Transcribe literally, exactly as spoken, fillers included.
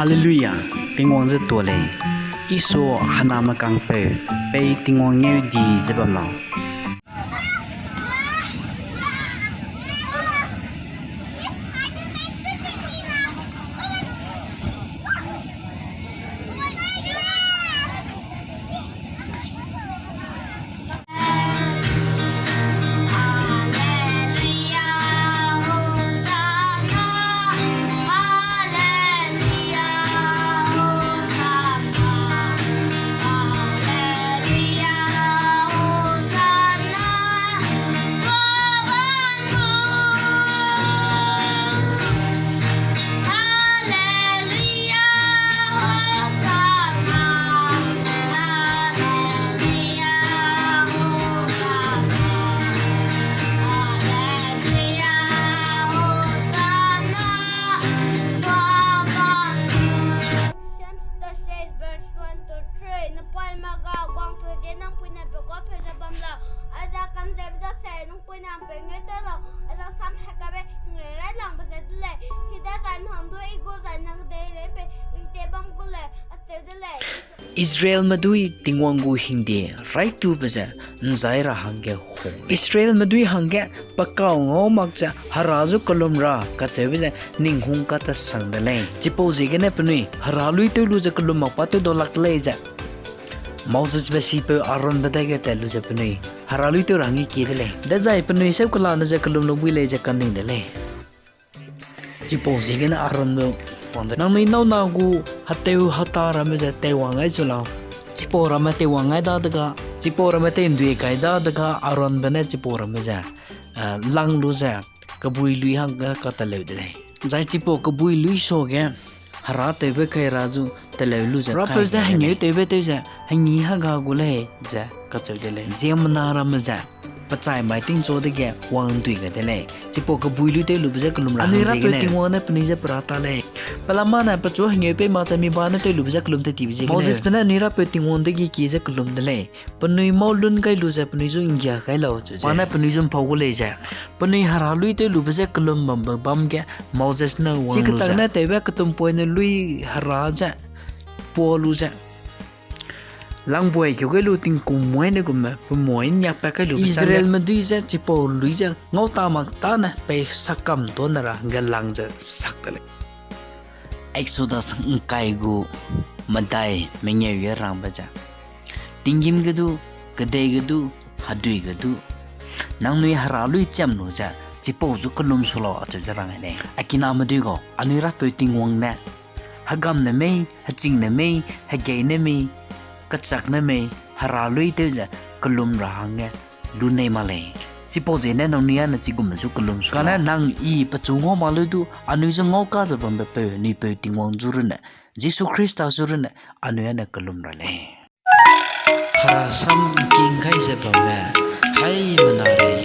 Haleluya, Tingwang ze tuâ lei. Isu hênamkangpeu, pei Tingwang ngeu di ze bam lau. Psalms thirty-six verse one to three. Napoine ma ga guangpeu ze nang puine pe guapeu ze bam lau. Aize ka'nzebe daseu nang puine ’mpeu ngeu tew lau. Aize sam hekabe ngrei railangbe ze de lei. Chidezai nang du i gu zai nang dei rei pe ringte bam gu lei, acheu de lei. Israelme dui Tingwang gu hingde raitube ze ’nzai ra hangge hung. Israelme dui hangge pe kau ngau mak ze Hera zu kelum ra kacheube ze ning hung katesang de lei. Chipau ziegene penui Hera lui tew lu ze kelum mak pa tew dau lak de lei ze Mosesbe sipeu Aaronbe dage tat lu ze penui Hera lui tew ra hangge kie de lei. Dezai penui seukelane ze kelum lu bui lei ze ka'nning de lei. Chipau ziegene Aaronbe wang de, nangnui nâu na gu heteu heta ramme ze teiwang gai zu lau. Chipau ramme teiwang gai dadege, chipau ramme tei'ndui gai dadege Aaronbe ne chipau ramme ze, eh, lang lu ze, kebui lui hangge kateleu de lei. Zai chipau kebui lui suage, Hera tewbe kai ra zu teleu lu ze, Rapeu ze hengeu tewbe tew ze, hengi hega gu lei ze kacheu de lei. Ziemmena ramme ze, pe chai mai tingchu dege wang'ndui gai de lei. Chipau kebui lui tew lube ze kelum ra anui Rapeu Tingwang ne penui je pe ra ta lei. Pelama ne pechu hengeu pei mak ze mi ba ne tew lube ze kelum tetibe ziegene Mosesbe ne anui Rapeu Tingwang dege kie ze kelum de lei. Penui mâu lun gai lu ze penui zu ’nggia gai lau chu ze. Pa ne penui zu ’mpau gu lei ze. Penui Hera lui tew lube ze kelum bambe bam ge Moses ne wang lu ze. Chikechak ne tewbe ketumpoine lui Hera ze, pa lu ze. Langbuai keu gai lu tingkum moine gumme, pe moi niakpat kai lu Israelme dui ze chipau lui ze ngau ta mak tâne pei sakam tâne ra hangge lang ze sak de lei. Exodus ’ngkai gu medai mengeu ge rangbe ze, tinggîm ge du, kedei ge du, hedui ge du, nangnui Hera lui chiam lu ze, chipau zu kelum su lau acheu ze rang lei. A kiname dui gau, anui Rapeu Tingwang ne, hegamne mei, heching ne mei, hegei ne mei, kechak ne mei, Hera lui tew ze kelum ra hangge lu nei mak lei. Chipau ziegene nangnui â ne chigum zu kelum su. Kane nang i pechu ngau mak leu du, anui zu ngau ka ze bambe peu, nipeu Tingwang zu runne, Jisu Khrista zu runne, anui â ne kelum ra lei. Hera sam ’ngking gai ze bamme, haimena rei